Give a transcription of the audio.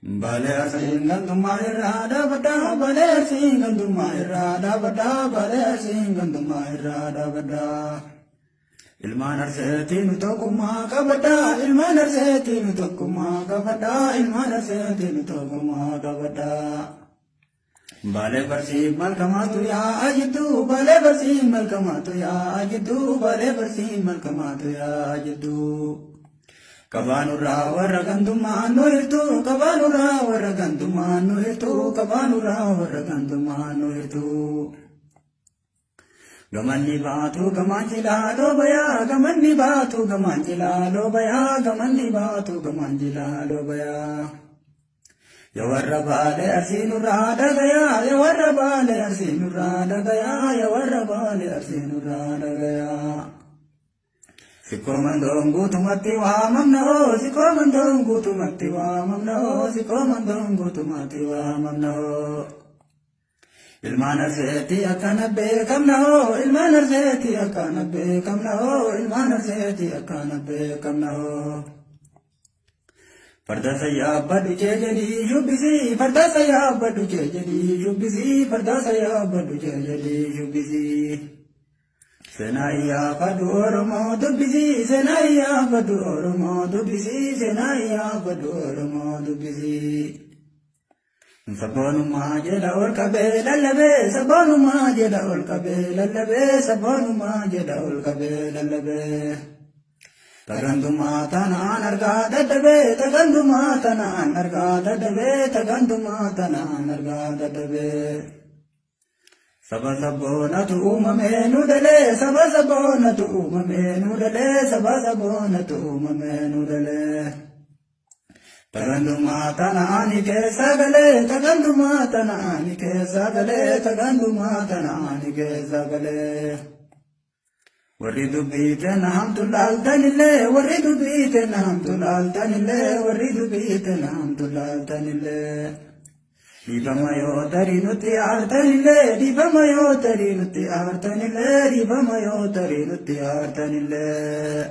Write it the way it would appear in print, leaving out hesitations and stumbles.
Baalee Arsiin gandummaa irraa dhaabadhaa, Baalee Arsiin gandummaa irraa dhaabadhaa, Baalee Arsiin gandummaa irraa dhaabadhaa. Ilmaan Arseetii nu tokkummaa qabadhaa, ilmaan Arseetii nu tokkummaa qabadhaa, ilmaan Arseetii nu tokkummaa qabadhaa. Baalee barsiif malkamaatu yaa'aa jidduu, baalee barsiif malkamaatu yaa'aa jidduu, baalee barsiif malkamaatu yaa'aa jidduu. Qabaanurraa warra gandummaan nu hirtuu, qabaanurraa warra gandummaan nu hirtuu, qabaanurraa warra gandummaan nu hirtuu. Gamanni baatu gamaan jilaa bayaa, gamanni baatu gamaan jilaa bayaa, gamanni baatu gamaan jilaa bayaa. Ya warra Baalee Arsii nurraa dhagayaa, ya warra Baalee Arsii nurraa dhagayaa, ya warra Baalee Arsii nurraa dhagayaa. Sikkoo Mandoon guutumatti waamamna hoo, Sikkoo Mandoon guutumatti waamamna hoo, Sikkoo Mandoon guutumatti waamamna hoo. Ilmaan Arseetii akkana beekamna hoo, ilmaan Arseetii akkana beekamna hoo, ilmaan Arseetii akkana beekamna hoo. Farda sayyaa jedhii shubbisii, farda sayyaa jedhii shubbisii, farda sayyaa jedhii shubbisii. Seenaa iyyaafadhu Oromoo dubbisii, seenaa iyyaafadhu Oromoo dubbisii, seenaa iyyaafadhu Oromoo dubbisii. Sabboonummaa jedha ol qabee lallabee, sabboonummaa jedha ol qabee lallabee, sabboonummaa jedha ol qabee lallabee. Tagandumaa tanaan argaa dadhabee, tagandumaa tanaan argaa dadhabee, tagandumaa tanaan argaa dadhabee. Saba sabboonatu uumamee nu dhalee, saba sabboonatu uumamee nu dhalee, saba sabboonatu uumamee nu dhalee. Tagandumaa tanaani keessa galee, tagandumaa tanaani keessa galee, tagandumaa tanaani keessa galee. Warri dubbii tana hamtu laaltanillee, warri dubbii tana hamtu laaltanillee, warri dubbii tana hamtu laaltanillee. Dhiifama yoo tarii nutti aartanillee, dhiifama yoo tarii nutti aartanillee, dhiifama yoo tarii nutti aartanillee.